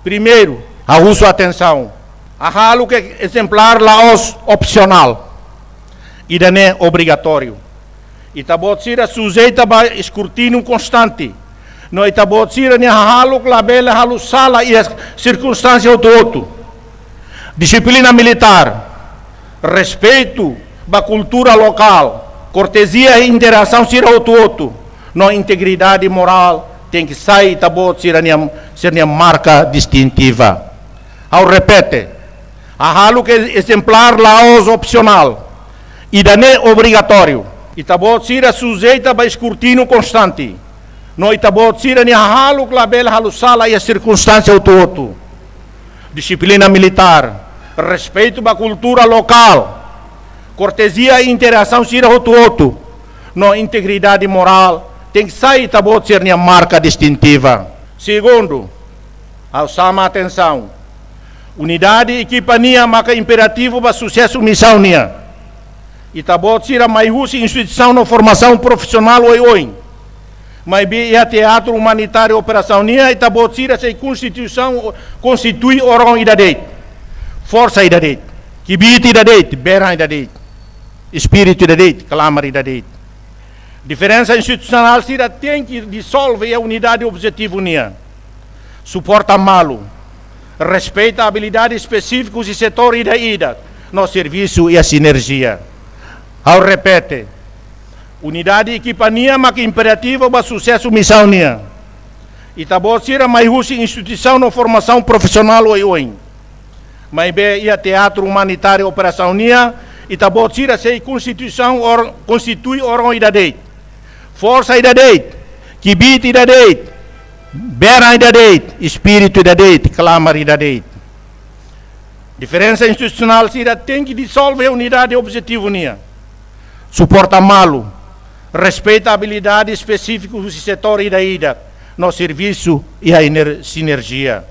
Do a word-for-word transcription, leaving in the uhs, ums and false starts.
Primeiru, ha'u husu atensaun. Hahalok ezemplár la'ós opsionál. Ida-ne'e obrigatóriu. Ita-boot sira sujeita ba eskrutíniu konstante. No ita-boot sira-nia hahalok labele halo sala iha sirkunstánsia hotu-hotu. Dixiplina militár, respeitu ba kultura lokál, kortezia i interasaun sira hotu-hotu, no integridade morál tenke sai ita-boot sira-nia, sira-nia marka distintiva. Ha'u repete, hahalok ezemplár la'ós opsionál. Ida-ne'e obrigatóriu. Ita-boot sira sujeita ba eskrutíniu konstante. No ita-boot sira-nia hahalok labele halo sala iha sirkunstánsia hotu-hotu. Dixiplina militár, respeitu ba kultura lokál, kortezia i interasaun sira hotu-hotu, no integridade morál tenke sai ita-boot sira-nia marka distintiva. Segundu, ha'u xama atensaun. Unidade ekipa nian maka imperativu ba susesu misaun nian. Ita-boot sira mai husi instituisaun no formasaun profisionál oioin. Maibé iha teatru umanitáriu operasaun nian, ita-boot sira sei konstituisaun, konstitui órgaun ida de'it, forsa ida de'it, kbiit ida de'it, beran ida de'it, espíritu ida de'it, klamar ida de'it. Diferensa institusionál sira tenke dizolve iha unidade objetivu nian. Suporta malu. Respeita abilidade espesífiku husi setór ida-idak no servisu iha sinerjia. Ha'u repete, unidade ekipa nian maka imperativu ba susesu misaun nian. Ita-boot sira mai husi instituisaun no formasaun profisionál oioin. Maibé iha teatru umanitáriu operasaun nian, ita-boot sira sei konstituisaun ór-, konstitui órgaun ida de'it, forsa ida de'it, kbiit ida de'it, beran ida de'it, espíritu ida de'it, klamar ida de'it. Diferensa institusionál sira tenke dizolve unidade objetivu nian. Suporta malu, respeita abilidade espesífiku husi setór ida-idak, no servisu iha iner-, sinerjia.